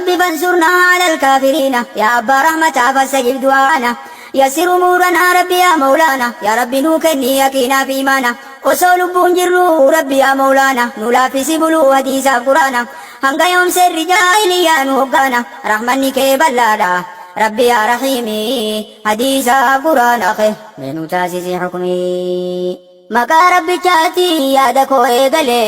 Rabbi fansurnaa alal kaafiriina. Yaa abbaa rahmataa fastajib du'aana. Yassir umuuranaa Rabbi yaa mawlaana. Yaa Rabbi nuu kenni yaqiinaa fi imaana. Osoo lubbuun jirru Rabbi yaa mawlaana. Nu laaffisi buluu hadiisaaf quraana. Hanga yoom seerri jaahiliyyaa nu hoggaana. Rahmanni kee bal'aadha. Rabbi yaa rahiimi. Hadiisaaf quraana kee. Mee nu taasisi hukmii. Maqaa Rabbichaati yaada koo eegale.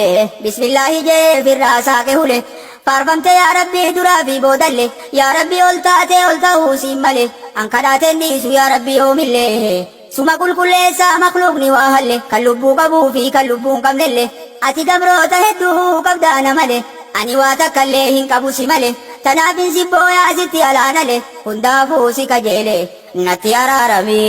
Bismillaahi jee firraa saaqe hule. Faarfamte yaa Rabbi duraa fi boodalle. Yaa Rabbi ol taate ol ta'uu siin male. An kadhaateen dhiisu yaa Rabbi yoomillee. Suma qulqulleessa makluuqni waa halle. Kan lubbuu qabuu fi kan lubbuu hin qabnelle. Ati gabroota hedduu qabdaa na male. Ani waa takkallee hin qabu si male. Tanaafin si booyaa sitti alaanale. Hundaafuu si kajeele. Natti araarami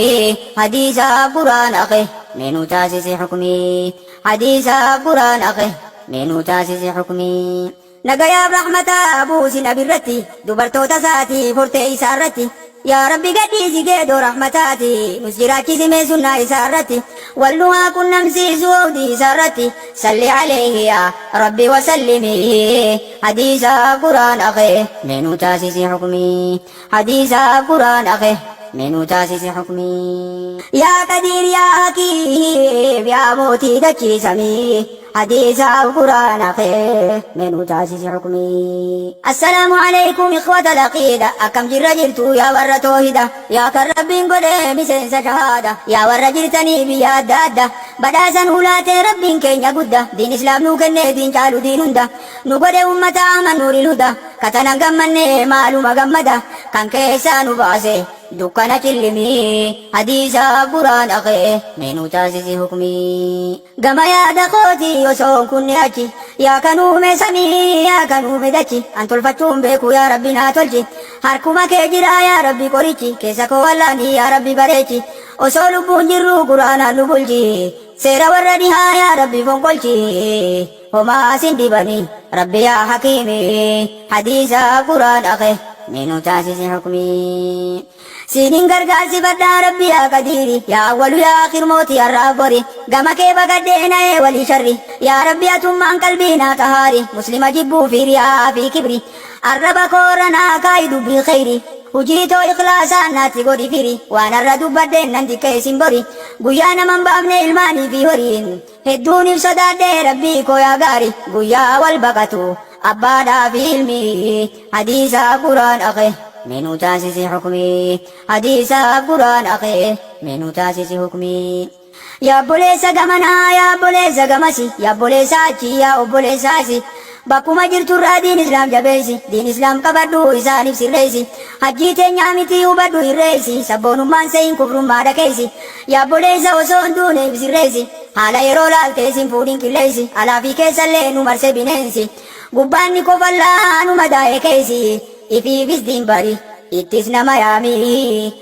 hadiisa quraana kee mee nu taasisi hukmii. Hadiisa quraana kee mee nu taasisi hukmii. Nagayaaf rahmata buusi nabirratti dubartoota isaatii hortee isaa irratti. Yaa Rabbi gadhiisi geedoo rahmataati nus jiraachisi mee sunnaa isaa irratti. Wal nu haa qunnamsiisu oodii isaa irratti. Salli alayhi yaa Rabbi wasallimi hadiisa quraana kee mee nu taasisi hukmii. Hadiisa quraana kee mee nu taasisi hukmii. Yaa Qadiir yaa Hakiim yaa mootii dachii samii hadiisa quraana kee mee nu taasisi hukmii. Assalaamu alaykum ikhwata al-aqiida akkam jirra jirtu yaa warra toohida yaa kan Rabbiin godhe miseensa shahaada yaa warra jirtanii biyya adda adda badhaasan hulaatee Rabbiin keenya gudda diin islaam nuu kennee diin caalu diin hunda nu godhe ummata Ahmad nuuril huda katanan gammanne maaluma gammada kan keessaa nu baase dukkana cillimii hadiisa quraana kee mee nu taasisi hukmii. Gama yaada kooti osoo kunni achi yaa kan uume samii yaa kan uume dachi an tolfachuun beeku yaa Rabbi naa tolchi harkuma kee jira yaa Rabbi qorichi keessa koo wallaani yaa Rabbi bareechi osoo lubbuun jirru quraanaan nu bulchi seera warra dhihaa yaa Rabbi fonqolchi. Homaa sin dibani Rabbi yaa hakiimi hadiisa quraana kee mee nu taasisi hukmii. Siinin gargaarsifadhaa Rabbi yaa qadiiri yaa awwalu yaa akhir mootii har'aaf bori gama kee baqadhee na'ee walii sharri yaa Rabbi atummaan qalbii naa xahaari muslima jibbuu fi riyaa fi kibri arraba koorra naa kaayi dubbii kheyri hujii too ikhlaasaan naatti godhi firi waan har'a dubbadheen nan xiqqeessin bori guyyaa naman baafne ilmaanii fi horiin Hedduunif sodaadhe Rabbii koo yaa gaari guyyaa wal baqatu abbaadhaa fi ilmi hadiisa quraana kee mee nu taasisi hukmii hadiisa quraana kee mee nu taasisi hukmii. Yaa obboleessa gamanaa yaa obboleessa gamasi yaa obboleessa achi yaa obboleessa asi bakkuma jirturraa diin islaam jabeessi diin islaam qabadhu isaaniif sirreessi hajjii teenyaa miti hubadhu irreessi sabboonummaan seeyin kufrummaa dhakeessi yaa obboleessa osoo hin duune if sirreessi haala yeroo laaltee sin fuudhin qilleessi alaa fi keessallee nu marse bineensi gubbaan ni kofallaa nu madaa'e keessi ifiifis diin bari ittis nama yaami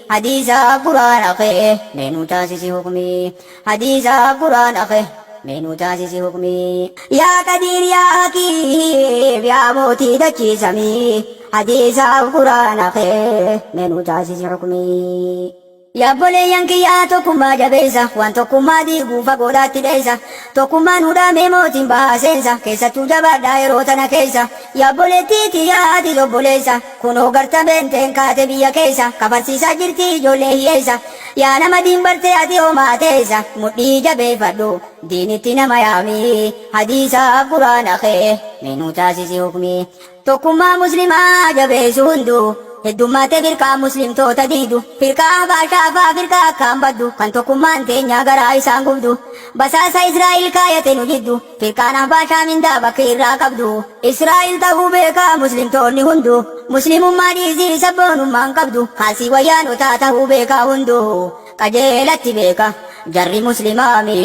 hadiisa quraana kee mee nu taasisi hukmii hadiisa quraana kee mee nu taasisi hukmii. Yaa Qadiir yaa Hakiim yaa mootii dachii samii hadiisa quraana kee mee nu taasisi hukmii. Yaa obboleeyyan kiyyaa tokkummaa jabeessa waan tokkummaa diiguu fagoodhaatti dheessa tokkummaan hudhaamee mootiin bahaa seensa keessattuu jabaadhaa yeroo tana keessa yaa obboleettii tiyyaa ati obboleessa kunoo garta beenteen kaate biyya keessa kafarsiisaa jirti ijoollee hiyyeessa yaa nama diin bartee ati homaa teessa mudhii jabeeffadhu diinitti nama yaami hadiisa quraana kee mee nu taasisi hukmii. Tokkummaa muslimaa jabeessu hunduu heddummaate firqaa muslimtoota diidu firqaa Ahbaashaa faa firqaa akkaan baddu kan tokkummaan teenyaa garaa isaan gubdu basaasa Israa'il kaayate nu jiddu firqaan Ahbaashaa mindaa bakki irraa qabdu Israa'il ta'uu beekaa muslimtoonni hundu muslimummaa dhiisii sabboonummaan qabdu kaalsii wayyaanotaa ta'uu beekaa hundu qajeelatti beeka jarri muslimaami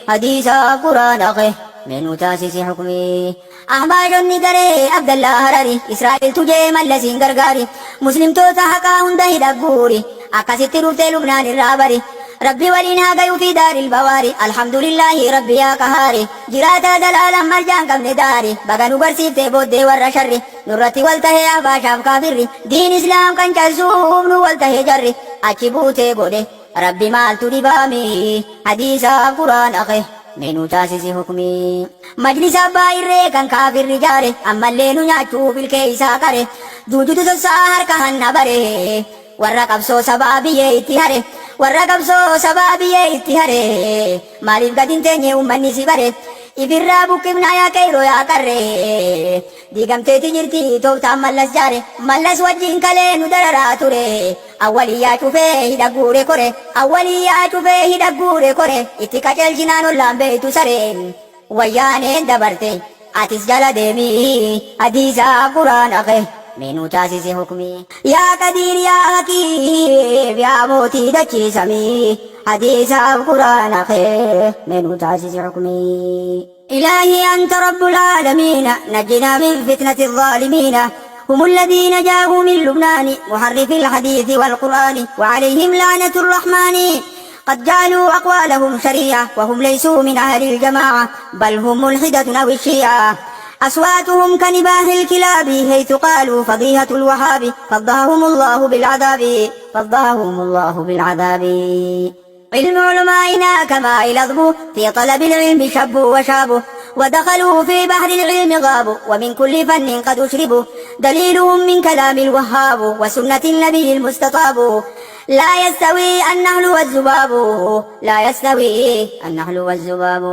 hadiisa quraana kee mee nu taasisi hukmii. Ahbaashonni garee Abdallaa Harari Israa'eltu jee Mallasiin gargaari Muslimtoota haqaa hunda hidha guuri akkasitti dhuftee Lubnaan irraa bari Rabbi waliin haa gayu fi daaril bawaari Alhamdulillaahi Rabbi yaa qahaari jiraataa zalaalam marjaan qabne daari baga nu garsiiftee booddee warra sharri nurratti wal tahee Ahbaashaaf kaafirri diin Islaam kan cabsuuf nu wal tahee jarri achi buutee godhe Rabbi maaltu dhibaami hadiisa quraana kee. Mee nuu taasisi hukmii. Majlisa abbaa irree kan kaafirri jaare ammallee nu nyaachuuf ilkee isaa qare. Juujutu sosso'aa harka hanna bare. Warra qabsoo sabaa biyyee itti hare. Warra qabsoo sabaa biyyee itti hare. Maaliif gad hin teenye ummanni si bare. Ifirraa buqqifnaa yaa qeyroo yaa qarree. Diigamteeti jirti tooftaan Mallas jaare. Mallas wajjin kalee nu dararaa ture. Awwaliyyaa cufee hidha guure kore. Awwaliyyaa cufee hidha guure kore. Itti qaceelchinaan ollaan beeytu saree. Wayyaaneen dabarte atis jala deemi. Hadiisaa Quraana kee mee nuu taasisi hukmii. Yaa Qadiir yaa Hakiim yaa mootii dachii samii. Hadiisaaf Quraana kee mee nuu taasisi hukmii. إلهي أنت رب العالمين نجنا من فتنة الظالمين هم الذين جاءوا من لبنان محرف الحديث والقرآن وعليهم لعنة الرحمن قد جعلوا أقوالهم شريعة وهم ليسوا من أهل الجماعة بل هم ملحدة أو الشيعة أصواتهم كنباه الكلاب حيث قالوا فضيحة الوهاب فضحهم الله بالعذاب فضحهم الله بالعذاب. علم علمائنا كما الأضب في طلب العلم شبوا وشابوا ودخلوا في بحر العلم غابوا ومن كل فن قد أشربوا دليلهم من كلام الوهاب وسنة النبي المستطاب. لا يستوي النهل والذباب لا يستوي النهل والذباب.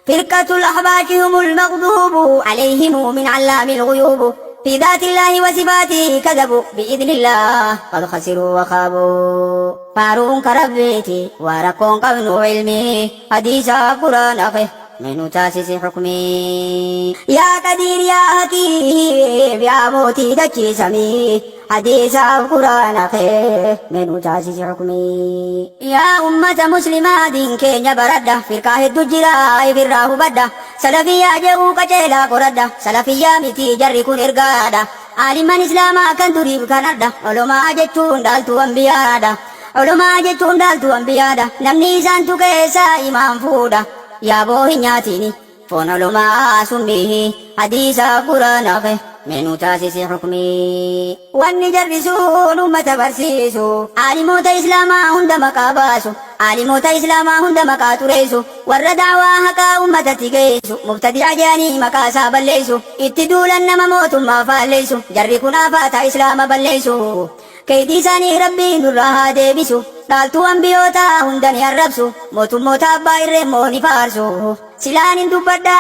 فرقة الأحباش هم المغضوب عليهم من علام الغيوب في ذات الله وصفاته كذبوا بإذن الله قد خسروا وخابوا. فاروق كربيتي وركون قبل علمي حديث قرآن أخي من تاسس حكمي. يا قدير يا حكيم يا موتي دكي سمي حديث قرآن أخي من تاسس حكمي. يا أمة مسلمة دين كينيا بردة فرقة الدجرا فراه بدة سلفية جو قجيلا قردة سلفية متي جري كن إرقادة عالما إسلاما كان تريب كنردة علماء جتون دالتو أنبيادا علماء جتون دالتو أنبيادا نمني سانتو كيسا إمام فودا يا بوهي نياتيني فون علماء سميه حديث قرآن أخي من تاسس حكمي. والنجرسون أمة برسيسو عالموت إسلاما هند مقاباسو عالموت إسلاما هند مقاتريسو والردعوا هكا أمة تجيسو مبتدع جاني مكاسا بليسو اتدولا نما موت ما فاليسو جركنا فات إسلام بليسو كيدي ساني ربي نراها ديبسو دالتو أنبيوتا هندني الربسو موت موتا باير موني فارسو سلان دبدا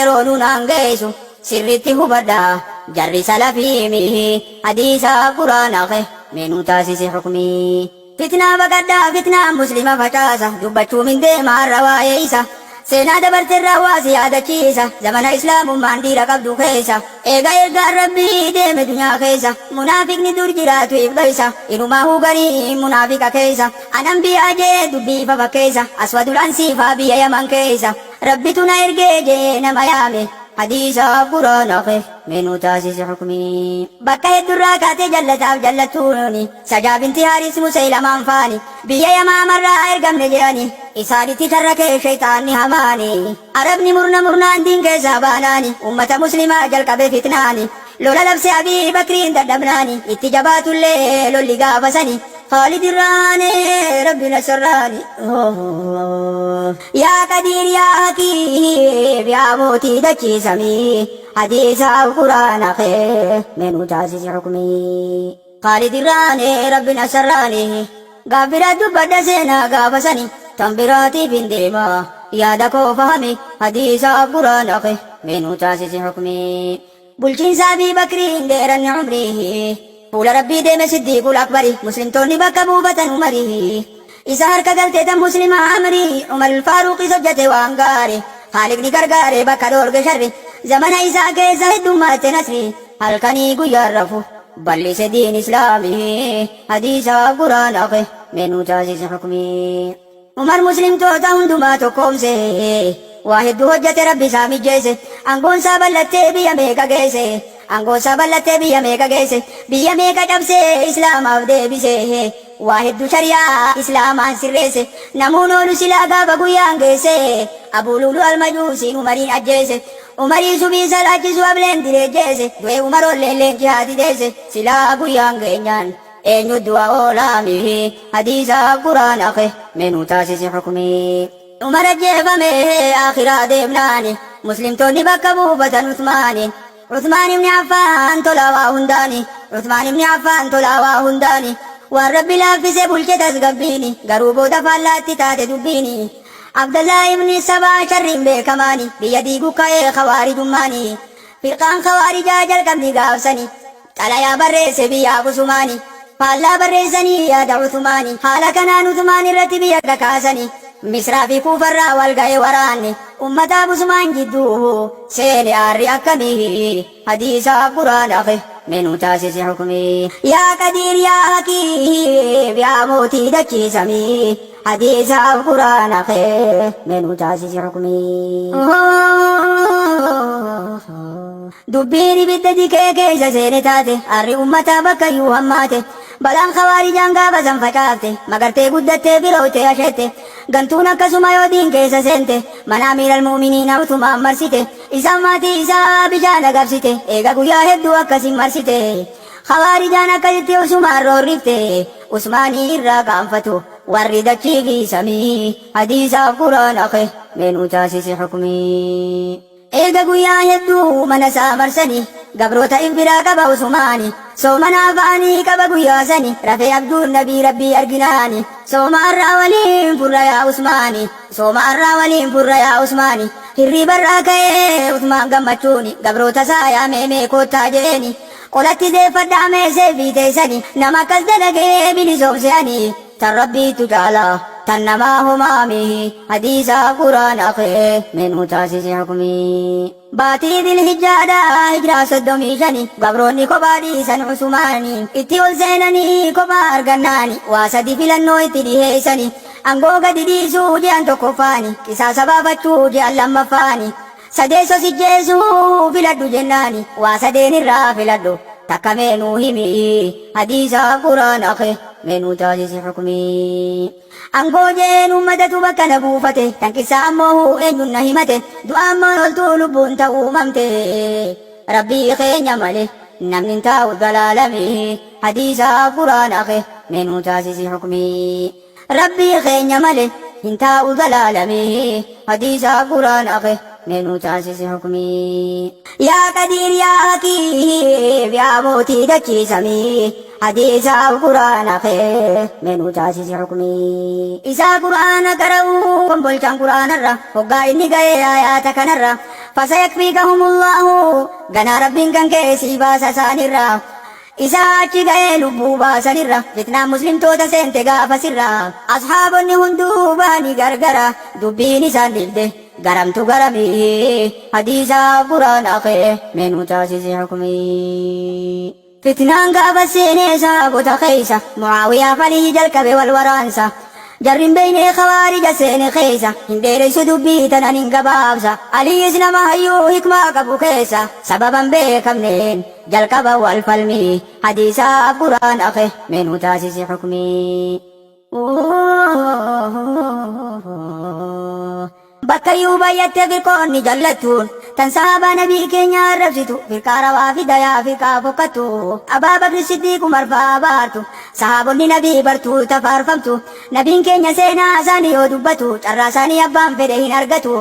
يرونو نانجيسو سرتي هبدا جري سلفيمي حديث قرآن أخي من تاسس حكمي. فتنة بقدا فتنة مسلمة فتاسة دبتشو من ديما الروايسة سينا دبرت الرواسي هذا كيسة زمن إسلام ما عندي رقب كيسة إيغا إيغا ربي ديم دنيا كيسة منافق ندور جراتو إبليسة إنو ما هو غريم منافق كيسة أنا بي أجي دبي فبا كيسة أسود الأنسي فابي يمن كيسة ربي تنا إرجي جينا ميامي حديث قرآن أخي من تاسس حكمي. بكا الدرا كاتي جلت أو جلتوني سجا بنت هارس مسيلم أنفاني بيا يا ما مرة أرقم نجاني إساني تترك شيطاني هماني عربني مرنا مرنا دين كساباناني أمة مسلمة جلك بفتناني لولا لبس أبي بكر ددبناني اتجابات الليل اللي قابسني خالد الراني ربي نسراني. يا قدير يا حكيم يا موتي دكي سمي حديث القرآن أخي من تاسس حكمي. خالد الراني ربي نسراني غافرة دبدا سينا غافسني تنبراتي بنديما يا دكو فهمي حديث القرآن أخي من تاسس حكمي. بلچين سابي بكرين ديرن عمري فول ربي ديم صديق الأكبر مسلم توني بك بوبة عمري إذا هرك قلت دم مسلم عمري عمر الفاروق زوجته وانغاري خالق نقرقاري بك دور شري زمن إذا كيسا هدومات نسري هلكني قيرفو بل دين إسلامي حديث قرآن أخي من تاسس حكمي. عمر مسلم توتا هندما تقومسي واحد هجة ربي سامي جيسي أنقون سابلتي بيا ميكا جيسي أنقون سابلتي بيا ميكا جيسي بيا ميكا جبسي إسلام أفدي بيسي واحد شريعة إسلام عن سرسي نمونو لسلا غابا قيان جيسي أبو لولو المجوسي عمرين أجيسي عمري سبي سلاجي سوابلين ديري جيسي دوي عمرو لين جهادي ديسي سلا قيان جينيان أين الدعاء أولامي حديث قرآن أخي من تاسس حكمي. Umar ajjeefame akhiraa deemnaani muslimtoonni bakka buufatan Usmaani. Usmaan ibni Affaan tolaa waa hundaani. Usmaan ibni Affaan tolaa waa hundaani. Waan Rabbi laaffise bulche tasgabbiini. Garuu booda faallaatti taate dubbiini. Abdallaa ibni Sabaa sharriin beekamaani. Biyya diiguu ka'ee khawaarijummaani. Firqaan khawaarijaa jalqabni gaafsani. Xalayaa barreesse biyyaaf Usumaani. Faallaa barreessanii yaada Usumaani. Haala kanaan Usumaan irratti biyya kakaasani. Misraa fi Kuufarraa wal ga'e waraanni. Ummataaf Usumaan jidduu seene aarri akkamii. Hadiisaaf Qur'aana kee mee nuu taasisi hukmii. Yaa Qadiir yaa Hakiim yaa mootii dachii samii. Hadiisaaf Qur'aana kee mee nuu taasisi hukmii. Dubbiin ibidda dikee keessa seene taate, aarri ummataa bakkayyuu hammaate. Balaan khawaarijaan gaafa san facaafte, magartee guddattee birooytee asheette. Gantuun akkasuma yoo diin keessa seente, mana amiiral mu'miniina Uthmaan marsite. Isaan maatii isaa bishaan agabsite, eega guyyaa hedduu akkasin marsite. Khawaarijaan akkasitti Usumaan roorrifte, Usmaanii irraa qaanfatu warri dachii fi samii. Hadiisaaf Qur'aana kee mee nuu taasisi hukmii. Eega guyyaa hedduu mana isaa marsanii, gabroota if biraa qaba Usumaani. Soomanaa fa'anii qaba guyyaa sani, rafee abjuun nabii Rabbii arginaani. Sooma arraa waliin furra yaa Usmaani, sooma arraa waliin furra yaa Usmaani. Hirriibarraa ka'ee Usmaan gammachuuni, gabroota isaa yaamee mee koottaa je'eeni. Qolatti deeffadhaa mee seefii teessani, nama akkas dalagee bilisoomse ani. Tan Rabbiitu caala tan namaa homaami hadiisaa Qur'aana kee mee nuu taasisi hukmii. Baatii Dhilhijjaadha hijraa 35 gabroonni kophaa dhiisan Usumaani itti ol seenanii kophaa argannaani waa sadi filannoo itti dhiheessani angoo gadi dhiisuu je'an tokkoffaani qisaasa baafachuu je'an lammaffaani sadeesso sijjeesuu filadhu jennaani waa sadeen irraa filadhu takka mee nuu himi hadiisaa Qur'aana kee mee nuu taasisi hukmii. Angoo jeen ummatatu bakka na buufate tan qissaa ammoo eenyuun na himate du'aan maan oltuu lubbuun ta'uu uumamte Rabbii keenya malee namni hin taa'u dalaalame hadiisaa Qur'aana kee mee nuu taasisi hukmii. Rabbii keenya male hin taa'u dalaalame hadiisaa Qur'aana kee mee nuu taasisi hukmii. Yaa Qadiir yaa Hakiim yaa mootii dachii samii hadiisaa Qur'aana kee mee nuu taasisi hukmii. Isaa Qur'aana qara'u kombolchaan Qur'aanarra hoggaa inni ga'ee aayaata kanarra fasayakfiikahumullaahu ganaa Rabbiin kan kee sii baasa isaanirra. Isaa achi ga'ee lubbuu baasanirra fitnaan muslimtoota seente gaafasirra ashaabonni hunduu bahanii gargara dubbiin isaan dhibde garamtu garamii hadiisaa Qur'aana kee mee nuu taasisi hukmii. Fitnaan gaafa seenee sahaabota keessa Mu'aawiyaa falii jalqabe wal waraansa Jarri hin beeyne khawaarija seene keessa hin dheereysu dubbii tanan hin gabaabsa Aliyyis nama hayyuu hikmaa qabu keessa sababa hin beekamneen jalqaba wal falmii hadiisaaf Qur'aana kee mee nuu taasisi hukmii. Bakkayyuu baay'atte firqoonni jallattuun tan sahaabaa nabii keenya arrabsitu firqaa rawaafida yaa firqaa fokkattu Abaa Bakri Siddiiq Umar fa'aa abaartu sahaabonni nabii bartuu tafaarfamtu nabiin keenya seenaa isaanii yoo dubbatu carraa isaanii abbaan fedhe hin argatu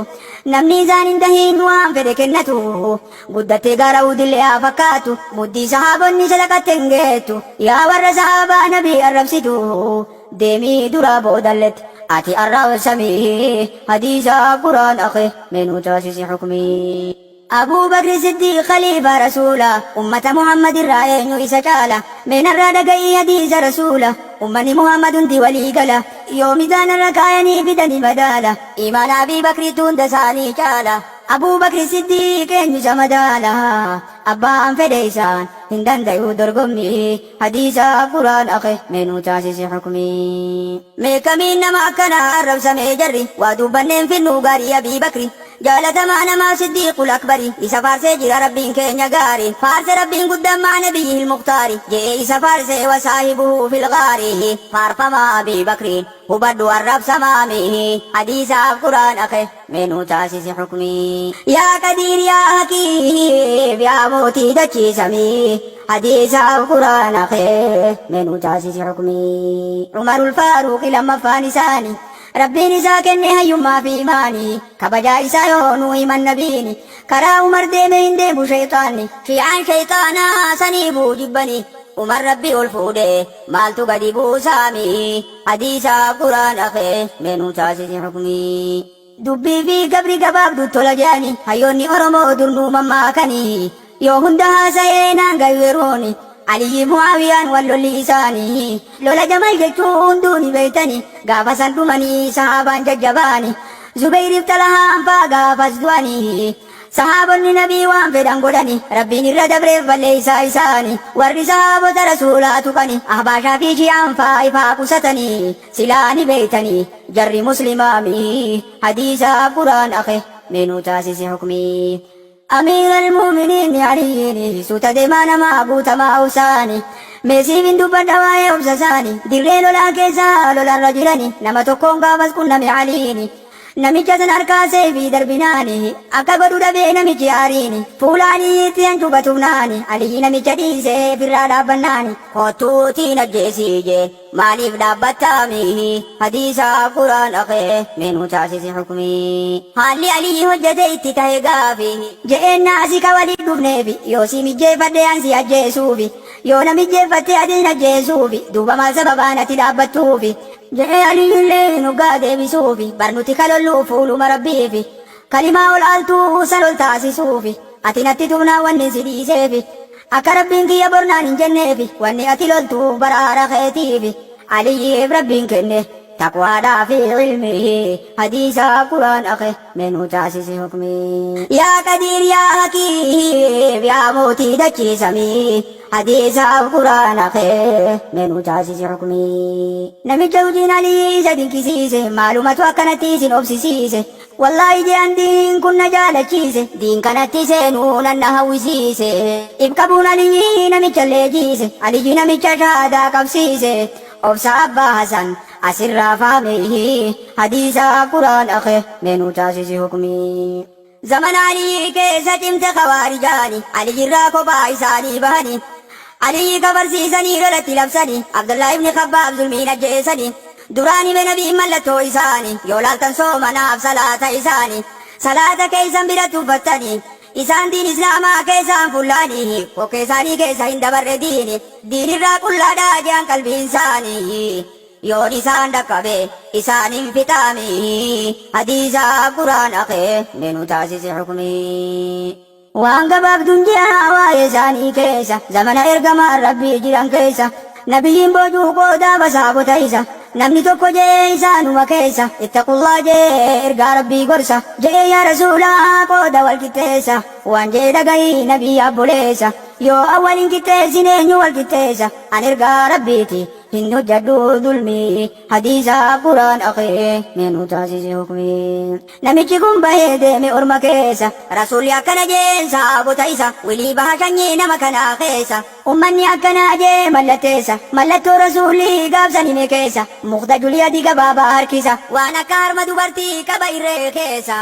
namni isaan hin tahin waan fedhe kennatu Guddattee gaara Uhudillee haa fakkaattu, muddii sahaabonni sadaqatte hin geettu. Yaa warra sahaabaa nabii arrabsitu, deemii duraa boodalletti ati arrabsamii hadiisaa Qur'aana kee mee nuu taasisi hukmii. Abuu Bakri Siddiiq khaliifaa Rasuula, ummata Muhammad irraa eenyu isa caala? Mee narraa dhaga'ii hadiisa Rasuula, ummanni Muhammad hundi walii gala. Yoo mizaana irra kaayanii fidani madaala, iimaana Abii Bakriitu hunda isaanii caala. Abuu Bakri Siddiiq eenyu isa madaala Abbaan fedhe isaan hin dandayu dorgommii Hadiisa Qur'aana kee mee nuu taasisi hukmii. Mee kamiin nama akkana arrabsamee jarri waa dubbanneen finnuu gaarii Abii Bakri jaalatamaa namaa Siddiiqul Akbari isa faarsee jira Rabbiin keenya gaari faarse Rabbiin guddaan ma'a nabiyyihil muktaari je'ee isa faarsee wasaahibuhu fil gaari faarfamaa Abii Bakriin hubadhu arrabsamaami hadiisaaf Qur'aana kee mee nuu taasisi hukmii. Yaa Qadiir yaa Hakiim yaa mootii dachii samii hadiisaaf Qur'aana kee mee nuu taasisi hukmii. Umarul Faaruuqi lammaffaan isaani. Rabbiin isaa kenne hayyummaa fi imaani. Kabajaa isaa yoo nuu himan nabiini. Karaa Umar deeme hin deemu sheyxaanni. Shi'aan sheyxaanaa saniifuu jibbani. Umar Rabbi ol fuudhe maaltu gadi buusaami. Hadiisaa Qur'aana kee mee nuu taasisi hukmii. Dubbii fi gabri gabaabdu tola je'ani hayyoonni Oromoo dur nuu mammaakani. Yoo hunda haasa'ee naan gayu yerooni. Aliyyi Mu'aawiyaan wal lolli isaani. Lola Jamal jechuu hunduu ni beeytani. Gaafa san dhumanii sahaabaan jajjabaani. Zubeyriif Xalahaan faa gaafas du'ani. Sahaabonni Nabii waan fedhan godhani. Rabbiin irra dabreef balleeysaa isaani. Warri sahaabota Rasuulaa tuqani. Ahbaashaa fi Shi'aan faa ifaa qusatani. Silaa ni beeytani jarri muslimaami. Hadiisaa Qur'aan akhe mee nuu taasisi hukmii. Amiiral mu'miniin Aliyyiin suuta deemaa namaa guutamaa obsaani. Mee siifin dubbadha waa'ee obsa isaani. Dirree lolaa keessa lolarra jirani. Nama tokkoon gaafas qunname Aliini. Namicha san harkaa seeyfii darbinaani. Akka godhu dhabee namichi aariini. Fuula Aliyyiitti hancuufa tufnaani. Aliyyi namicha dhiisee firraa dhaabbannaani. Kottuutii najjeesii jeen. Maaliif dhaabbattaami hadiisa quraana kee mee nuu taasisi hukmii. Haalli Aliyyi hojjate itti tahe gaafi. Je'een naasi ka waliin dhufneefi yoo si mijjeeffadhe an si ajjeesuufi yoo na mijjeeffatte atis na ajjeesuufi duuba maal sababaan ati dhaabbattuufi je'ee Aliyyilleen hoggaa deebisuufi bar nuti ka lolluuf fuuluma Rabbiifi kalimaa ol aaltuu san ol taasisuufi ati natti tufnaan wannin si dhiiseefi Akka Rabbiin kiyya bor naan hin jenneefi wanni ati loltuuf baraara keetiifi Aliyyiif Rabbiin kenne taqwaadhaa fi ilmii hadiisaa quraan akhe mee nuu taasisi hukmii. Yaa Qadiir yaa Hakiim yaa mootii dachii samii hadiisaaf quraan akhe mee nuu taasisi hukmii. Namicha hojiin Aliyyii isa dinqisiise maalumatu akkanatti isin obsisiise Wallaahi je'an diin kun na jaalachiise diin kanatti seenuu nan na hawwisiise if qabuun Aliyyii namicha leejiise Aliyyi namicha shahaadaa qabsiise obsa abbaa Hasan asirraa fahame hadiisa quraan akhe mee nuu taasisi hukmii. Zamana Aliyyii keessa cimte kawaarijaani Aliyyirraa kophaa isaanii bahani Aliyyi kafarsiisanii lolatti labsani Abdullah ibni Khabbaab zulmiin ajjeesani Duraan hime nabiin mallattoo isaani yoo laaltan soomanaaf salaata isaani salaata keeysan bira tuffattani isaan diin islaamaa keeysaan fullaani kokkee isaanii keeysa hin dabarre diini diinirraa qullaadha je'an qalbiin isaani yoon isaan dhaqqabe isaan hin fixaami hadiisa quraan akee mee nu taasisi hukmii. Waan gabaabduun ji'a waa'ee isaanii keessa zamana ergamaan Rabbii jiran keessa nabiyyiin boojuu qoodaa basaabota isa namni tokko je'ee isaanuma keessa ittaqullaa je'ee ergaa Rabbii gorsa je'ee yaa rasuulaa qooda wal qixxeessa waan je'e dhagayii nabiyya abboleessa yoo awwal hin qixxeessin eenyu wal qixxeessa an ergaa Rabbiiti hin hojjadhu zulmii hadiisa quraan akhee mee nu taasisi hukmii. Namichi kun bahee deeme orma keessa. Rasuulli akkana jeen sahaabota isa wilii baha shanyii nama kanaa keessa. Ummanni akkana jee mallatteessa. Mallattoo Rasuulli gaafsan hime keessa. Mukta julii adii gabaabaa harkisa. Waan akka harma dubartii qaba irree keessa.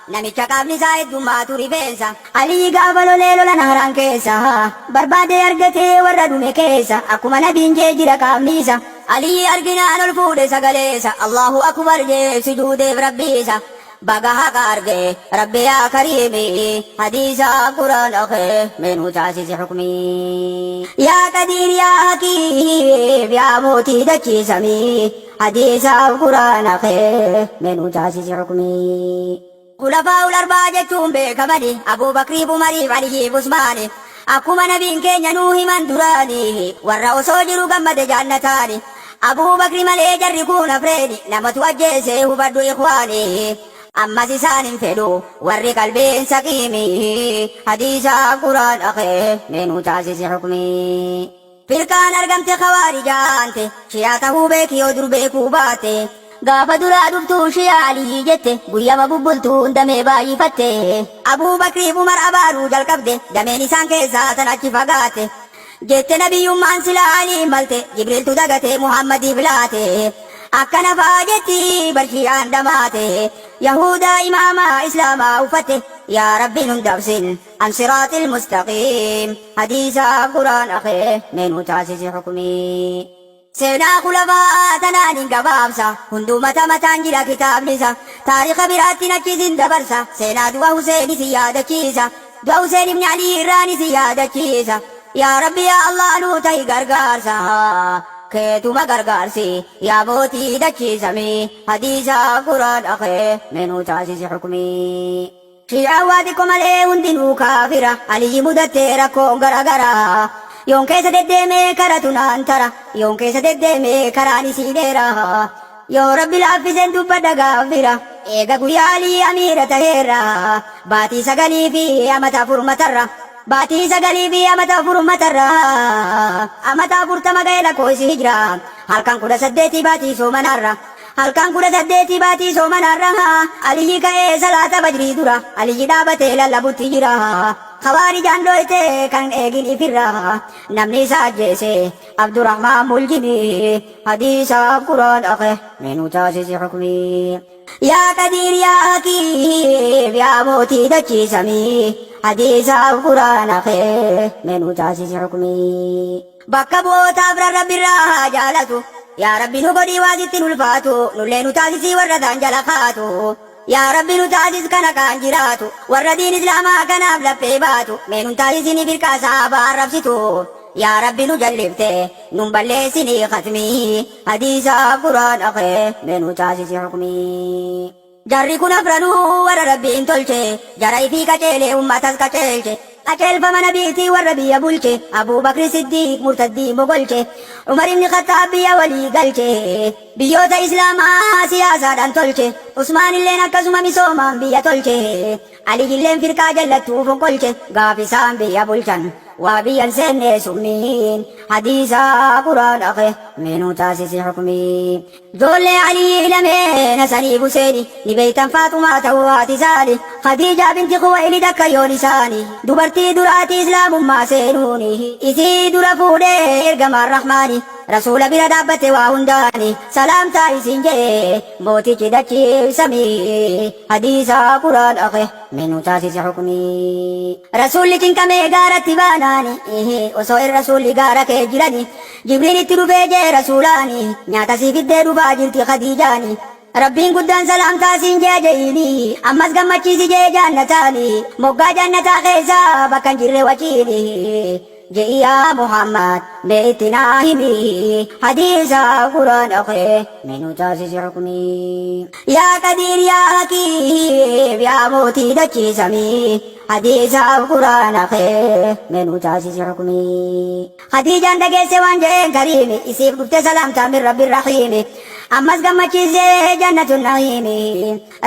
Namicha qaamni isaa heddummaatu rifeensa. Aliyyi gaafa lolee lola nahraan keessa. Barbaadee argatee warra dhume keessa. Akkuma nabiin jee jira qaamni isa. Aliyyi arginaan ol fuudhe sagaleesa Allahu Akbar jee sujuudeef Rabbiisa baga haqa arge Rabbi yaa kariimi hadiisa qur'aana kee mee nuu taasisi hukmii. Yaa qadiir yaa hakiim yaa mootii dachii samii hadiisa qur'aana kee mee nuu taasisi hukmii. Khulafaa'ul Arbaa jechuun beekamani Abuu Bakriif Umariif Aliyyiif Usmaani Akkuma nabiin keenya nuu himan duraani Warra osoo jiru gammade jaannataani Abuu Bakri malee jarri kuun afreeni Namatu ajjeese hubadhu ikhwaani Ammas isaan hin fedhu warri qalbiin saqiimi Hadiisa Qur'aana kee mee nuu taasisi hukmii. Firqaan argamte kawaarijaante shi'aa tahuu beeki yoo dur beekuu baate gaafa duraa dhuftuu shi'aa aliyyii jette guyyama bubbultuun damee baay'ifatte Abuu Bakriif Umar abaaruu jalqabde dameen isaan keessaa tan achi fagaate jette nabiyyummaan silaa aliin malte Jibriiltu dagatee Muhammadiif laate akkana faa jetti bar shi'aan dhamaate Yahuudaa imaamaa islaamaa uffatte yaa rabbi nun dabsin An siraaxil mustaqiim hadiisa quraan akee mee nuu taasisi hukmii. Seenaa khulafaa tanaan hin gabaabsa, hunduu mata mataan jira kitaabnisa. Taarika biraatti achi isin dabarsa, seenaa du'a Huseen isin yaadachiisa. Du'a Huseen ibn Alii irraan isin yaadachiisa. Yaa Rabbi yaa Allah nuu tahi gargaarsa. Keetuma gargaarsi yaa mootii dachiisami. Hadiisa Qur'aana kee mee nuu taasisi hukmii. Shii'aan waa xiqqo malee hundinuu kaafira. Aliyyi mudattee rakkoon garagaraa. Yoon keessa deddeemee karatu naan tara. Yoon keessa deddeemee karaan isii dheera. Yoo Rabbi laaffiseen dubbadha gaafira. Eega guyyaa Aliyyi amiira taheerra. Baatii 9 fi amata 4 matarra. Baatii 9 fi amata 4 matarra. Amata 40 ga'e lakkoofsi hijraa. Halkan 18 baatii soomanaarra. Halkan 18 baatii soomanaarra Aliyyi ka'ee salaata fajrii dura Aliyyi dhaabatee lallabutti jira. Khawaarijaan dhooyte kan eegin ifirra namni isa ajjeese Abdurrahmaan Muljimi hadiisa Quraan aqe minuu taasisi hukmii. Yaa Qadiir yaa Hakiim yaa mootii dachiisamii hadiisa Quraan aqe minuu taasisi hukmii. Bakka bu'oota afran Rabbi irraa haa jaalatu. Yaa Rabbi nu godhii waa sitti hin ulfaatu. Nullee nu taasisii warra isaan jala kaatu. Yaa Rabbi nu taasis kan haqaan jiraatu. Warra diin Islaamaa kanaaf laphee baatu. Mee nun taasisini firqaa sahaabaa arrabsitu. Yaa Rabbi nu jallifte nun balleessinii khatmii. Hadiisa Qur'aana kee mee nu taasisi hukmii. Jarri kun afranuu warra Rabbiin tolche, jara ifii qaceelee ummatas qaceelche. Qaceelfama nabiitii warra biyya bulche, Abuu Bakri Siddiiq murtaddii mogolche, Umar ibni Khaxxaab biyya walii galche, biyyoota Islaamaa siyaasaadhaan tolche, Usmaanilleen akkasuma misoomaan biyya tolche, Aliyyilleen firqaa jallattuu fonqolche, gaaf isaan biyya bulchan waa biyyan seenne summiin, hadiisa Qur'aana kee mee nuu taasisi hukmii. Joollee Aliyyi lameen Hasanii fi Huseeni ni beeytan Faaxumaa ta'uu haati isaani Khadiijaa binti Khuwaylid akkayyoon isaani dubartii duraati Islaamummaa seenuuni isii dura fuudhee ergamaan Rahmaani Rasuula bira dhaabbate waa hundaani salaamtaa isiin je'e mootichi dachii samii hadiisa Qur'aana kee mee nuu taasisi hukmii. Rasuulli cinqamee gaaratti baanaani osoo in rasuulli gaara kee jirani Jibriil itti dhufee jee rasuulaani nyaata sii fiddee dhufaa jirti Khadiijaani Rabbiin guddaan salaamtaa siin jee je'iini ammas gammachiisi jee jaannataani moggaa jaannataa keessaa bakka hin jirre waciini je'i yaa Muhammad mee itti naa himi hadiisa Qur'aana kee mee nu taasisi hukmii. Yaa Qadiir yaa Hakiim yaa mootii dachii samii hadiisa Qur'aana kee mee nu taasisi hukmii. Khadiijaan dhageesse waan je'een kariimi isiif dhufte salaamtaa min rabbi rahiimi ammas gammachiisee jannatu na'iimi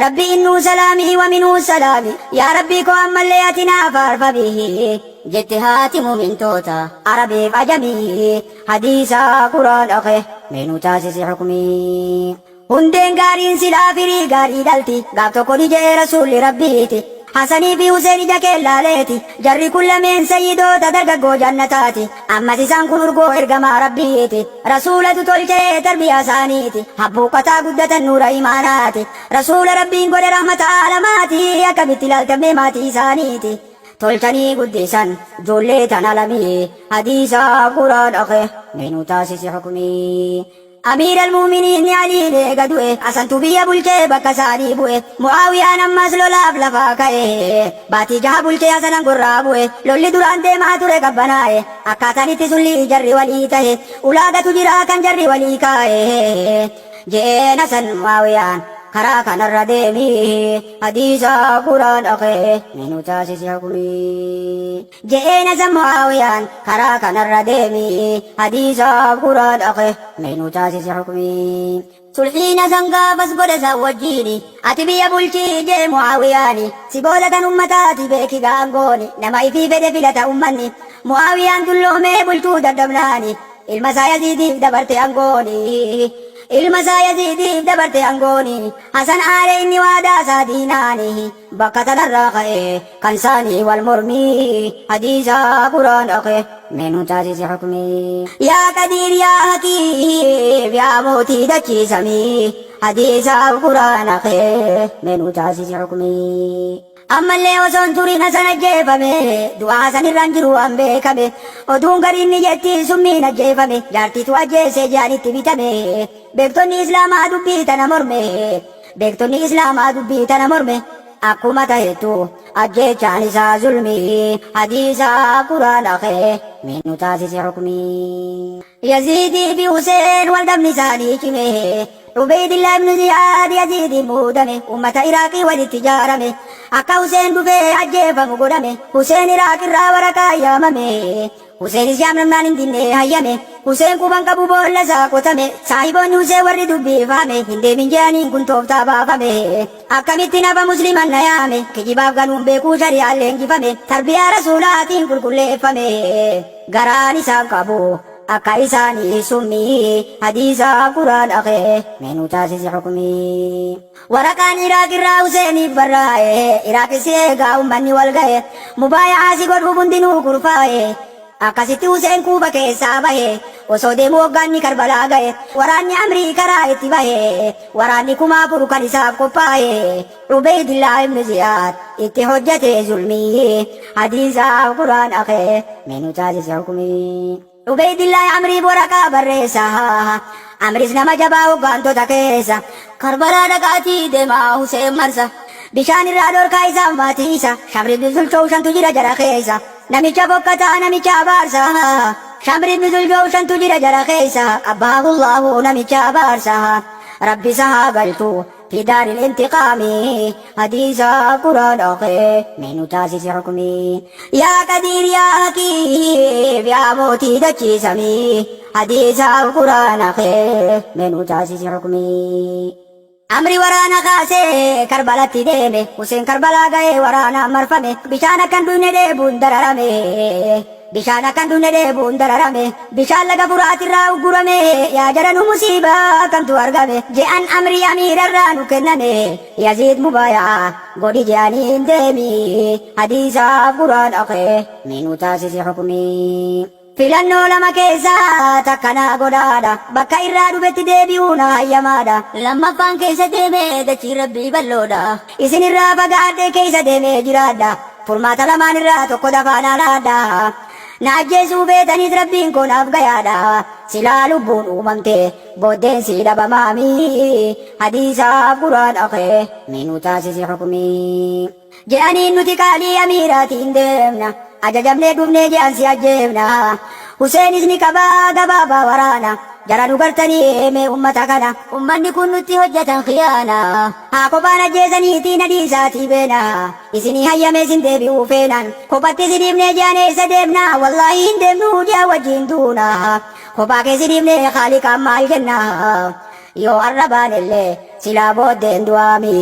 rabbi innuu salaamii wa minuu salaami yaa rabbii koo ammallee ati naa faarfami jette haati mumintoota arabiif ajamii hadiisa quraana kee mee nu taasisi hukmii. Hundeen gaariin silaa firii gaarii dhalti. Gaaf tokko ni je'e Rasuulli Rabbiiti. Hasanii fi Huseen ija kee laaleeti. Jarri kun lameen sayyidoota dargaggoo jannataati. Ammas isaan kun urgoo ergamaa Rabbiiti. Rasuulatu tolchee tarbiyaa isaaniiti. Habbuuqqataa guddatan nuura imaanaati. Rasuula Rabbiin godhe rahmata aalamaati. Akkamitti ilaaltamee maatii isaaniiti. Tolchanii guddisan ijoollee tana lamii. Hadiisa Quraana kee mee nu taasisi hukmii. Amiir al-Mu'miniin Aliin eega du'e, Hasantu biyya bulchee bakka isaanii bu'e. Mu'aawiyaan ammas lolaaf lafaa ka'e. Baatii jaha bulchee Hasan angorraa bu'e. Lolli duraan deemaa ture qabbanaa'e. Akkaataan itti sullii jarri walii tahe. Ulaagatu jira kan jarri walii kaa'e. Je'een Hasan Mu'aawiyaan karaa kanarra deemi. Hadiisa Qur'aana kee mee nu taasisi hukmii. Je'een Hasan Mu'aawiyaan karaa kanarra deemi hadiisaaf Qur'aana kee mee nu taasisi hukmii. Sulhiin Hasan gaafas godhe isaan wajjiini ati biyya bulchii jee Mu'aawiyaani si booda tan ummataati beeki gaangooni nama ifii fedhe filata ummanni Mu'aawiyaan dulloomee bulchuu dadhabnaani ilma isaa Yaziidiif dabarte angooni ilma isaa Yaziidiif dabarte angooni Hasan aare inni waadaa isaa diinaani Bakka tanarraa ka'e kan isaanii wal mormii hadiisa Qur'aana kee mee nu taasisi hukmii. Yaa Qadiir yaa Hakiim yaa mootii dachii samii hadiisa Qur'aana kee mee nu taasisi hukmii. Ammallee osoo hin turin Hasan ajjeefame. Du'a Hasan irraan jiru waan beekame. Oduun gariin ni jetti summiin ajjeefame. Jaartiitu ajjeese je'anitti bitame. Beektonni Islaamaa dubbii tana morme. Beektonni Islaamaa dubbii tana morme. Akkuma tahettu ajjeechaan isaa zulmii. Hadiisa Quraana kee mee nu taasisi hukmii. Yaziidii fi Huseen wal dhabni isaanii cime. Ubeydillah ibn Ziyaad Yaziidiin muudame. Ummata Iraaqii walitti ijaarame. Akka Huseen dhufee ajjeefamu godhame. Huseen Iraaq irraa waraqaa yaamame. Huseenis yaamnamnaan hin dinne hayyame. Huseen quban qabu boolla isaa qotame. Saahiboonni Huseen warri dubbii fahame. Hin deemin je'aniin kun tooftaa baafame. Akkamitti nafa musliman na yaame. Kijibaaf ganuun beekuu shari'aan leenjifame. Tarbiyaa rasuulaatiin qulqulleeffame. Garaan isaan qabu akka isaanii summii hadiisa quraana kee mee nu taasisi hukmii. Waraqaan Iraaq irraa Huseeniif barraa'e Iraaqis si eegaa ummanni wal ga'e mubaaya'aa si godhuuf hundinuu kurfaa'e. Akkasitti Huseen Kuufa keessaa bahe osoo deemuu hoggaanni Karbalaa ga'e waraanni Amrii karaa itti bahe waraanni 4000 kan isaaf qophaa'e. Ubeydillah ibn Ziyaad itti hojjate zulmii hadiisaaf quraana kee mee nu taasisi hukumii. Ubeydillah Amriif waraqaa barreessa Amris nama jabaa hoggaantota keessa Karbalaa dhaqaatii deemaa Huseen marsa bishaan irraa dhorkaa isaaf maatii isa Shamri ibn Zulshowshantu jira jara keessa namicha fokkataa namicha abaarsa Shamri ibn Zulshowshantu jira jara keessa qabbaahullahu namicha abaarsa Rabbi isa haa galchu fi daaril intiqaami hadiisa quraana kee mee nu taasisi hukmii yaa qadiir yaa hakiim yaa mootii dachii samii hadiisa quraana kee mee nu taasisi hukmii. Amri waraana kaasee Karbalatti deeme Huseen Karbalaa ga'ee waraanaan marfame bishaan akka hin dhuyne dheebuun dararame. Bishaan akkan dhune dheebuun dararame Bishaan laga Furaatirraa uggurame Yaa jara nu musiibaa akkamtu argame Je'an amrii amiirarraa nu kenname Yaziid mubaaya'a godhi je'aniin deemi Hadiisaaf quraana kee mee nu taasisi hukmii Filannoo lama keessaa takka naa godhaadha Bakka irraa dhufetti deebi'uu naa hayyamaadha Lammaffaan keessa deemee dachiin Rabbii bal'oodha Isin irraa fagaadhee keessa deemee jiraadha Furmaata lamaan irraa tokko dafaa naa laadhaa. Na ajjeesuu feetaniis Rabbiin koo naaf gayaadha. Silaa lubbuun uumamte booddeen sii dhabamaami. Hadiisaaf quraana kee mee nu taasisi hukmii. Je'aniin nuti qaalii amiiraatiin deemna. Ajajamnee dhufnee je'an si ajjeefna. Huseenis ni qabaa gabaabaa waraana. Jara nu gartanii mee ummata kana. Ummanni kun nutti hojjatan khiyaana. Haa kophaan ajjeesaniitii na dhiisaatii beena. Isinii hayyame isin deebi'uu feenaan kophatti si dhiifnee je'an eessa deemna wallaahi hin deemnuu je'an wajjiin duuna kophaa kee si dhiifnee khaaliqaan maal jenna yoo arra baanellee silaa booddeen du'aami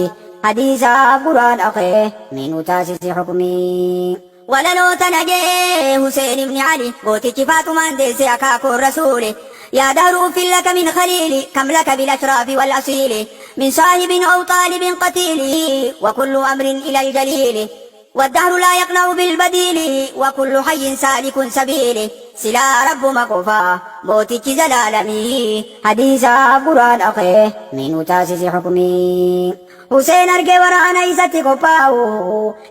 hadiisaaf quraana kee mee nu taasisi hukmii. Walaloo tana je'e Huseen ibni Ali gootichi Faaxumaan deesse akaakoon Rasuuli Yaa dahru uffin laka min khaliili kam laka bil ashraafi wal asiili min saahibin aw xaalibin qatiili wa kullu amrin ilal jaliili waddahru laa yaqna'u bil badiili wa kullu hayyin saalikun sabiili silaa Rabbuma qofa mootichi zalaalamii hadiisaaf quraana kee mee nu taasisi hukmii. Huseen argee waraana isatti qophaa'u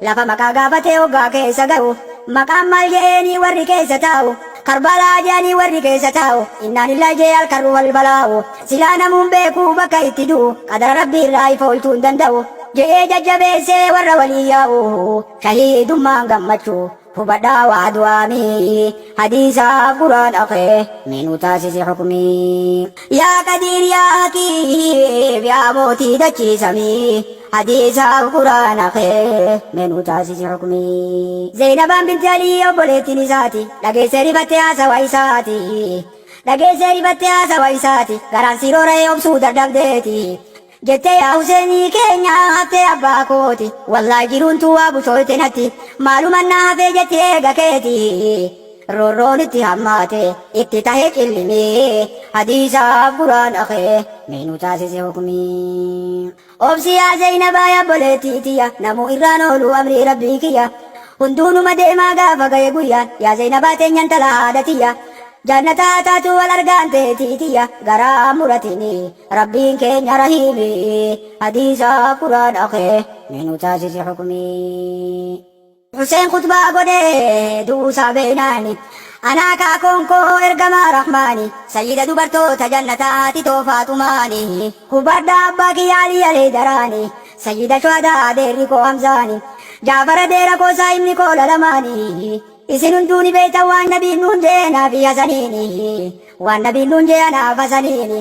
lafa maqaa gaafatee hoggaa keessa ga'u maqaan maal je'eenii warri keessa taa'u Karbalaa je'anii warri keessa taa'u innaan illaa jee alkarru wal balaa'u silaa namuun beekuu bakka itti du'u qadara rabbii irraa ifa oolchuu hin danda'u je'ee jajjabeessee warra walii yaa'u shahiidummaan gammachuu Hubadhaa waa du'aamii hadiisaaf quraana kee mee nu taasisi hukmii. Yaa qadiir yaa hakiim yaa mootii dachii samii hadiisaaf quraana kee mee nu taasisi hukmii. Zeynabaan binti Alii obboleettiin isaati dhageessee rifattee haasawa isaati. Dhageessee rifattee haasawa isaati garaan sii roora'ee obsuu dadhabdeeti. Jettee yaa Huseenii keenya haftee abbaa kooti wallaahi jiruun tuu waa bushooyte natti maaluman naa hafee jetti eega keeti roorroon itti hammaate itti tahe cillimii hadiisaaf quraana kee mee nu taasise hukmii obsi yaa Zeynabaa yaa obboleettii tiyya namuu irraan oolu amrii rabbii kiyya hunduunuma deemaa gaafa gahe guyyaan yaa Zeynabaa teenya intala haadha tiyya. Jannataa taatu wal argaan teetii tiyya garaa muratini rabbiin keenya rahiimi hadiisa quraana kee mee nu taasisi hukumii. Huseen khutbaa godhe du'uusaa beeynaani anaa kaakoon koo ergamaa rahmaani sayyida dubartoota jannataati too faaxumaani hubadhaa abbaa kiyya alii alheydaraani sayyida shuhadaa adeerri koo hamzaani jaafar adeera koo saahibni koo lalamaani Isin hunduu ni beektan waan nabiin nuun je'e naafi hasaniini waan nabiin nuun je'e anaaf hasaniini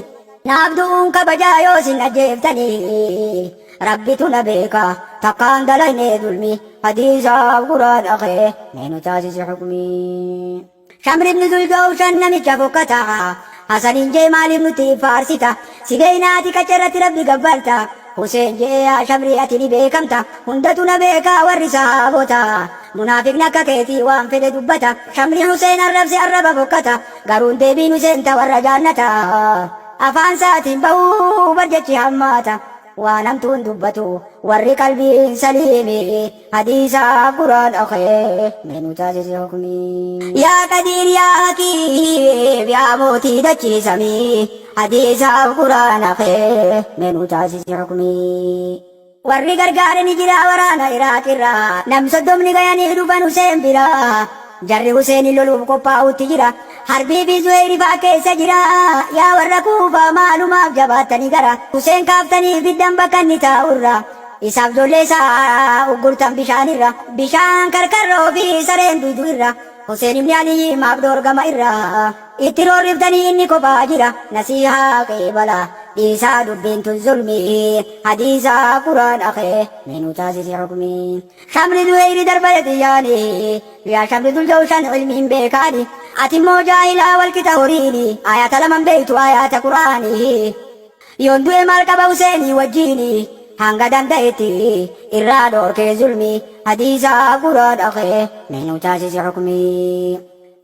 naaf du'uun kabajaa yoo isin ajjeeftanii rabbitu na beeka takkaan dalaynee zulmi hadiisaaf quraana kee mee nu taasisi hukmii. Shamri ibn Zuljawshan namicha fokkataa Hasaniin jee maaliif nutti faarsita si beeynaati qacarratti rabbi gabbarta Huseen je'e yaa Shamrii ati ni beekamta hundatu na beeka warri sahaabota munaafiqni akka keetii waan fedhe dubbata Shamriin Huseen arrabse arraba fokkata garuun deebiin Huseen ta warra jaannata afaan saatiin bahuu bar jechi hammaata waan hamtuun dubbatu warri qalbiin saliimi hadiisaaf quraana kee mee nu taasisi hukmii yaa qadiir yaa hakiim yaa mootii dachii samii hadiisaaf quraana kee mee nu taasisi hukmii warri gargaare ni jira waraana Iraaq irraa nam 30 gayanii dhufan Huseen bira jarri Huseenin loluuf qophaa'utti jira Harbii fi Zuheyri faa keessa jira yaa warra Kuufaa maalumaaf jabaattanii gara Huseen kaaftanii fiddan bakka inni taa'urra Isaaf ijoollee isaa uggurtan bishaan irra. Bishaan karkarroo fi sareen duydu irra. Huseen ibni Aliyyi maaf dhoorgama irra. Itti roorriftanii inni kophaa jira. Nasiihaa qeebala dhiisaa dubbiin tun zulmii. Hadiisaa quraana kee mee nu taasisi hukmii. Shamri Zuheyri darbate xiyyaani. Yaa shamri Zuljawshan ilmiin beekaani. Ati immoo jaahilaa walqixa horiini. Ayata laman beektu ayata quraani. Yoon du'e maal qaba Huseenii wajjiini hanga danda'etti irraa dhoorkee zulmii hadiisaa quraana kee mee nu taasisi hukmii.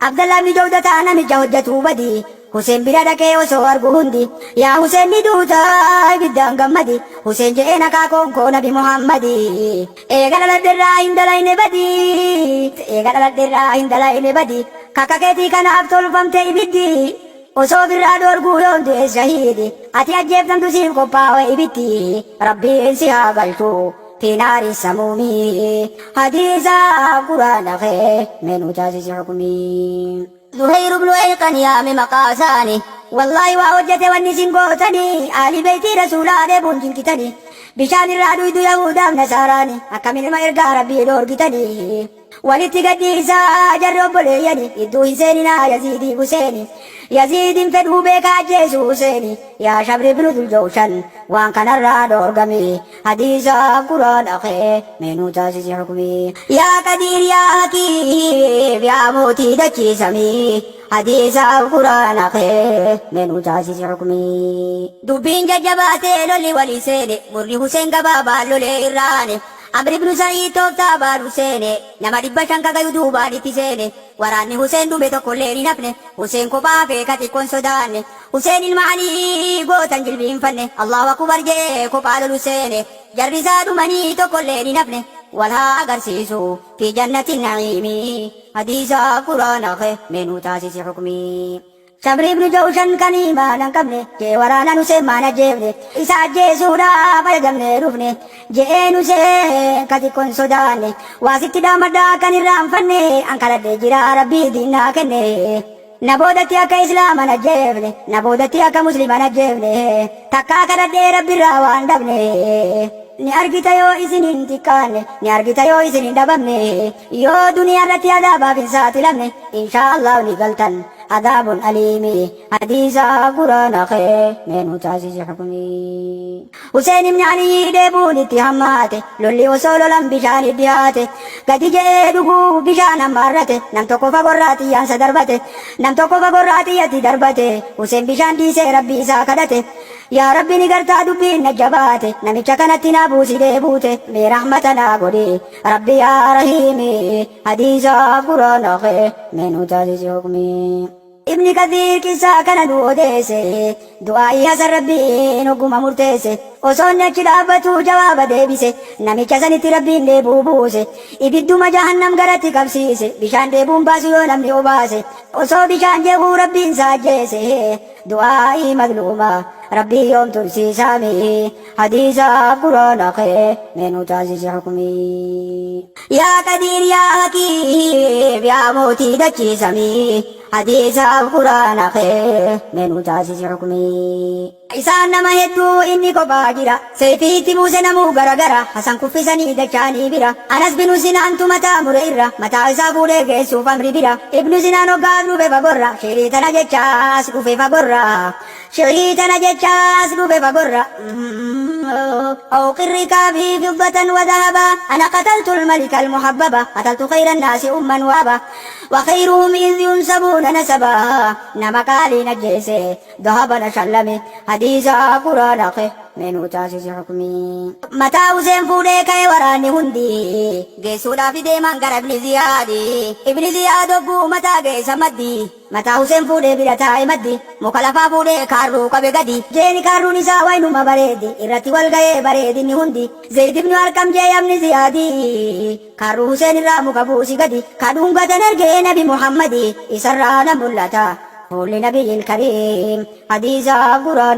Abdallah ibni Jawdataa namicha hojjatuu badi Huseen bira dhaqee osoo argu hundi yaa Huseen ni duuta ibiddaan gammadi Huseen je'een akaakoon koo nabi Muhammadi eega dhaladherraa hin dalayne badi eega dhaladherraa hin dalayne badi kakka keetii kanaaf tolfamte ibiddi Osoo ofirraa dhoorguu yoon du'e shahiidi ati ajjeeftamtu siif qophaawe ibitti rabbiin si haa galchu fi naari samuumii hadiisa quraana kee mee nuu taasisi hukumii. Zuhayr ibnu Ayqan yaame maqaa isaani wallaahi waa hojjete wanni isin gootani ahli beeytii rasuulaa dheebuun cinqitani bishaan irraa dhuydu yahuudaaf nasaaraani akkamiin ilma ergaa rabbii dhoorgitani Walitti gad dhiisaa jarri obboleeyyani gidduu hin seeninaa Yaziidii Huseeni Yaziidin fedhuu beekaa ajjeesuu Huseeni yaa Shamri binu Duljawshan waan kanarraa dhoorgami hadiisa quraana kee mee nuu taasisi hukmii yaa Qadiir yaa Hakiim yaa mootii dachii samii hadiisa quraana kee mee nuu taasisi hukmii. Dubbiin jajjabaatee lolli walii seene murni Huseen gabaabaan lolee irraane Amr ibnu Sa'iid tooftaa baalu seene, nama 500 ka gayu duubaan itti seene. Waraanni Huseen dhume tokkolleen hin hafne, Huseen kophaa hafee ka xiqqo hin sodaanne. Huseen ilma Alii goota hin jilbiinfanne, Allahu Akubar je'ee kophaa lolu seene. Jarri isaa dhumanii tokkolleen hin hafne, wal haa agarsiisu fi jannati na'iimi. Hadiisa Qur'aana kee mee nuu taasisi hukmii. Shamri ibnu Jawshan kan iimaana hin qabne je'e waraanan Huseen maan ajjeefne isa ajjeesuudhaaf ajajamnee dhufne je'een Huseen ka xiqqo hin sodaanne waa sitti dhaamadha akkan irraanfanne an kadhadhee jira Rabbii diin naa kenne na boodatti akka islaama hin ajjeefne na boodatti akka muslima hin ajjeefne takkaa kadhadhee Rabbirraa waan dhabne ni argita yoo isin hin xiqqaanne ni argita yoo isin hin dhabamne yoo duniyaa irratti adaabaaf hin saaxilamne inshaa Allah ni galtan Adaabun aliimi hadiisa quraana kee mee nu taasisi hukumii. Huseen ibni Aliyyi dheebuun itti hammaate lolli osoo lolan bishaan dhiyaate gadi je'ee dhuguu bishaan hammaarrate nam tokko fagorraa xiyyaansa darbate nam tokko fagorraa xiyyatti darbate Huseen bishaan dhiisee rabbii isaa kadhate yaa rabbi ni gartaa dubbiin na jabaate namicha kanatti naa buusi dheebuute mee rahmata naa godhi rabbi yaa rahiimi Hadiisa quraana kee mee nu taasisi hukmii. Ibni Kathiir qissaa kana nu odeesse du'aa'ii Hasan Rabbiin hogguma murteesse Osoo inni achi dhaabbatuu jawaaba deebise. Namicha sanitti Rabbiin dheebuu buuse. Ibidduma jahannam garatti qabsiise. Bishaan dheebuun baasu yoo namni obaase. Osoo bishaan jeequu Rabbiin isaa ajjeese. Du'aa'ii mazluumaa Rabbii yoom tursiisaami. Hadiisaaf quraana kee mee nu taasisi hukmii. Yaa Qadiir yaa Hakiim yaa mootii dachii samii. Hadiisaaf quraana kee mee nu taasisi hukmii. Isaan nama hedduu inni kophaa jira. Seeyfii itti buuse namuu garagara. Hasan kuffisanii dachaanii bira. Anas binu Sinaantu mataa mure irra. Mataa isaa fuudhee geessuuf Amri bira. Ibnu Sinaan hoggaa as dhufe fagorra. Shi'rii tana jecha as dhufe fagorra. Shi'rii tana jecha as dhufe fagorra. أوقر ركابي فضة وذهبا أنا قتلت الملك المحببة قتلت خير الناس أما وأبا وخيرهم إذ ينسبون نسبا نما قالي نجيسي ذهب نشلمي حديثا قرآن mee nuu taasisi hukmii. Mataa Huseen fuudhee ka'e waraanni hundi geessuudhaaf deeman gara Ibni Ziyaadi. Ibni Ziyaad hogguu mataa geessa maddi. Mataa Huseen fuudhee bira taa'e maddi. Muka lafaa fuudhee kaarruu qabe gadi. Jeeni kaarruun isaa waynuma bareedi. Irratti wal ga'ee bareedinni hundi. Zayd ibnu Arqam jee Ibni Ziyaadi. Kaarruu Huseen irraa muka buusi gadi. Ka dhungatan ergee Nabi Muhammadi. Isarraa na mul'ata. Fuulli Nabiyil Kariim. Hadiisaaf Quraana.